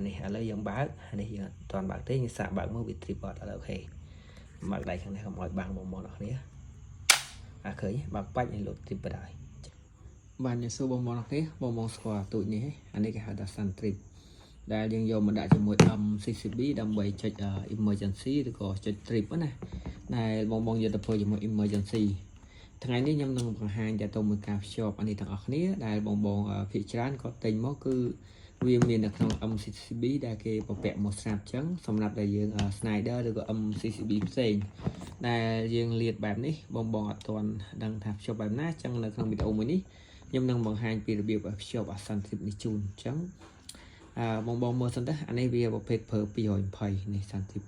នេះឥឡូវយើងបើកអានេះយើងអត់ទាន់បើកទេយើងសាកបើកមើលវា trip អត់ឥឡូវ OK បើកដៃខាងនេះកុំឲ្យបាំងបងប្អូនអរគ្នាអាឃើញបើកបាច់ឲ្យលោត trip បណ្ដោយបាទញសួរបងប្អូនអរគ្នាបងបងស្គាល់ទូចនេះអានេះគេហៅថា Sun Trip ដែលយើងយកមកដាក់ជាមួយ MCCB ដើម្បីចុច emergency ឬក៏ចុច trip ណាដែលបងបងយកទៅធ្វើជាមួយ emergency ថ្ងៃនេះខ្ញុំនឹងបង្ហាញតទៅមួយការភ្ជាប់អានេះទាំងអស់គ្នាដែលបងបងភាគច្រើនគាត់ទិញមកគឺវាមាននៅក្នុង MCCB ដែលគេពពាក់មកស្រាប់ចឹងសម្រាប់ដែលយើង Schneider ឬក៏ MCCB ផ្សេងដែលយើងលាតបែបនេះបងបងអត់ទាន់ដឹងថាភ្ជាប់បែបណាចឹងនៅក្នុងវីដេអូមួយនេះខ្ញុំនឹងបង្ហាញពីរបៀបភ្ជាប់អា Sun Trip នេះជូនចឹងអឺបងបងមើលសិនទៅអានេះវាប្រភេទប្រើ220នេះ Sun Trip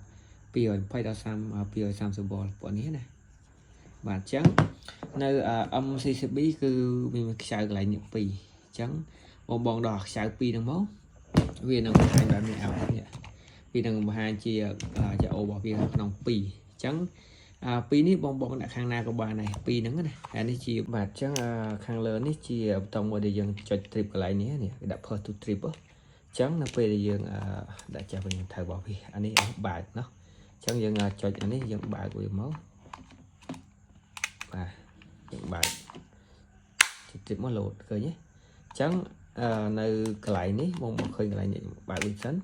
220ដល់30 230 V ពួកនេះណាបាទអញ្ចឹងនៅ MCCB គឺវាមានខ្ចៅកន្លែងនេះ2អញ្ចឹងបងបងដល់ខ្ចៅ2ហ្នឹងមកវានឹងបង្ហាញបែបនេះឲ្យនេះវានឹងបង្ហាញជាជាអូរបស់វាក្នុង2អញ្ចឹងអាពីរនេះបងបងដាក់ខាងណាក៏បានដែរពីរហ្នឹងណាអានេះជាបាទអញ្ចឹងខាងលើនេះជាប៊ូតុងមួយដែលយើងចុច trip កន្លែងនេះនេះគេដាក់ push to trip អញ្ចឹងនៅពេលដែលយើងដាក់ចាស់វិញត្រូវរបស់វាអានេះបើកណោះអញ្ចឹងយើងចុចអានេះយើងបើកវាមកបាទយើងបើកចុច trip មកលោតឃើញទេអញ្ចឹងនៅកន្លែងនេះបងមកឃើញកន្លែងនេះបើកវិញសិន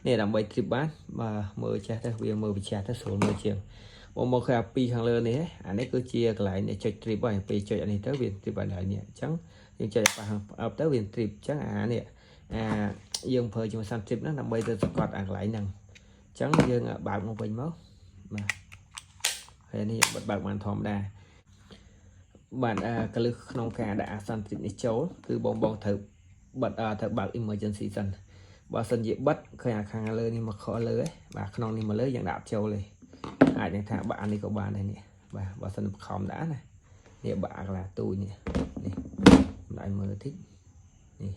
នេះដើម្បី trip បានបាទមើលចេះទៅវាមើលវិជាទៅស្រួលមើលជាងបងមកឃើញអាពីរខាងលើនេះអានេះគឺជាកន្លែងចុច trip ហើយពេលចុចអានេះទៅវា trip កន្លែងនេះអញ្ចឹងយើងចុចប៉ះអបទៅវា trip អញ្ចឹងអានេះអាយើងប្រើជាមួយ sun trip ហ្នឹងដើម្បីទៅសង្កត់អាកន្លែងហ្នឹងអញ្ចឹងយើងបើកមកវិញមកបាទហើយនេះបិទបើកបានធម្មតាបាទអាកលឹះក្នុងការដាក់អា sun trip នេះចូលគឺបងបងត្រូវបិទត្រូវបើក emergency សិនបើសិនជាបិទឃើញអាខាងលើនេះមកខលើឯងបាទក្នុងនេះមកលើយើងដាក់ចូលទេអាចនឹងថាបាក់អានេះក៏បានដែរនេះបាទបើសិនខំដាក់ណានេះបាក់អាកន្លះទូចនេះនេះមិនអាចមើលតិចនេះ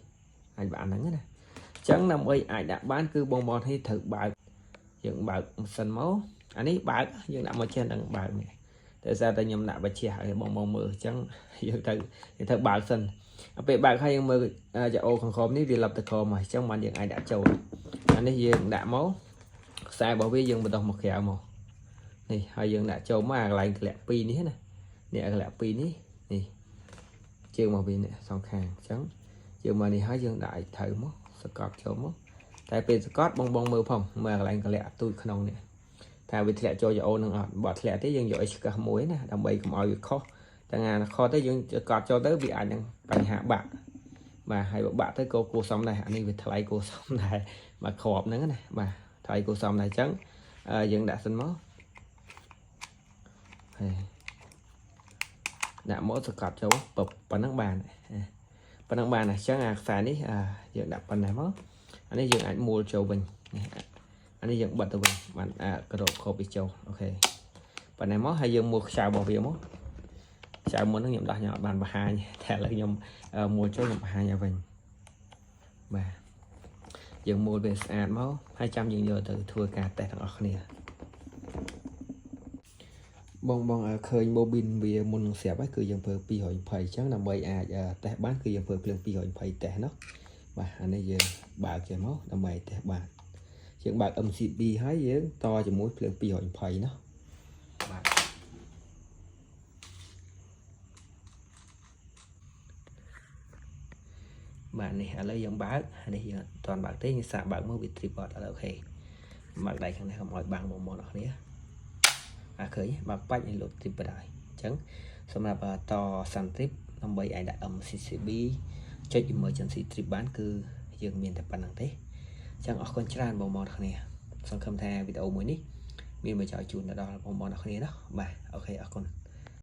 អាចបាក់ហ្នឹងណាអញ្ចឹងដើម្បីអាចដាក់បានគឺបងបងនេះត្រូវបើកយើងបើកម៉ាស៊ីនមកអានេះបើកយើងដាក់មកចេះនឹងបើកនេះតែសារតែខ្ញុំដាក់បច្ចេះឲ្យបងបងមើលអញ្ចឹងយើងត្រូវបើកសិនពេលបើកហើយយើងមើលចអូខាងក្រោមនេះវាលឹបទៅក្រោមហើយអញ្ចឹងបានយើងអាចដាក់ចូលអានេះយើងដាក់មកខ្សែរបស់វាយើងបន្តមកក្រៅមកនេះហើយយើងដាក់ចូលមកអាកន្លែងធ្លាក់2នេះណានេះអាកន្លែង2នេះនេះជើងមកវានេះសងខាងអញ្ចឹងជើងមកនេះហើយយើងដាក់ឲ្យត្រូវមកសកត់ចូលមកតែពេលសកត់បងបងមើលផងមើលកន្លែងកលាក់ទូចក្នុងនេះថាវាធ្លាក់ចូលចអូនឹងអត់បើធ្លាក់ទេយើងយកឲ្យឆ្កឹះមួយណាដើម្បីកុំឲ្យវាខុសតែងាខុសទៅយើងកត់ចូលទៅវាអាចនឹងបញ្ហាបាក់បាទហើយបើបាក់ទៅក៏គួរសមដែរអានេះវាថ្លៃគួរសមដែរបាទគ្រាប់ហ្នឹងណាបាទថ្លៃគួរសមដែរអញ្ចឹងយើងដាក់សិនមកហើយដាក់មកសកត់ចូលប៉ុណ្ណឹងបានប៉ុណ្ណឹងបានអញ្ចឹងអាខ្សែនេះយើងដាក់ប៉ុណ្ណេះមកអានេះយើងអាចមូលចូលវិញនេះអានេះយើងបិទទៅវិញបានអាក្របគ្របវាចូល OK ប៉ុណ្ណេះមកហើយយើងមូលខ្ចៅរបស់វាមកខ្ចៅមុនហ្នឹងខ្ញុំដោះខ្ញុំអត់បានបង្ហាញតែឥឡូវខ្ញុំមូលចូលខ្ញុំបង្ហាញឲ្យវិញបាទយើងមូលវាស្អាតមកហើយចាំយើងយកទៅធ្វើការតេស្តទាំងអស់គ្នាបងបងឃើញ bobine វាមុននឹងស្រាប់ហើយគឺយើងប្រើ220អញ្ចឹងដើម្បីអាចតេស្តបានគឺយើងប្រើភ្លើង220តេស្តណោះបាទអានេះយើងបើកចេះមកដើម្បីតេស្តបានយើងបើក MCB ហើយយើងតជាមួយភ្លើង220ណោះបាទបាទនេះឥឡូវយើងបើកនេះយើងអត់ទាន់បើកទេយើងសាកបើកមើលវា trip អត់ឥឡូវ OK បើកដៃខាងនេះកុំឲ្យបាំងបងប្អូនអរគ្នាអាឃើញបើកបាច់ឲ្យលោត trip បណ្ដោយអញ្ចឹងសម្រាប់ត sun trip ដើម្បីអាចដាក់ MCCB ចុច emergency trip បានគឺយើងមានតែប៉ុណ្្នឹងទេអញ្ចឹងអរគុណច្រើនបងប្អូនគ្នាសង្ឃឹមថាវីដេអូមួយនេះមានប្រយោជន៍ជូនដល់បងប្អូនអរគ្នាណោះបាទ OK អរគុណ។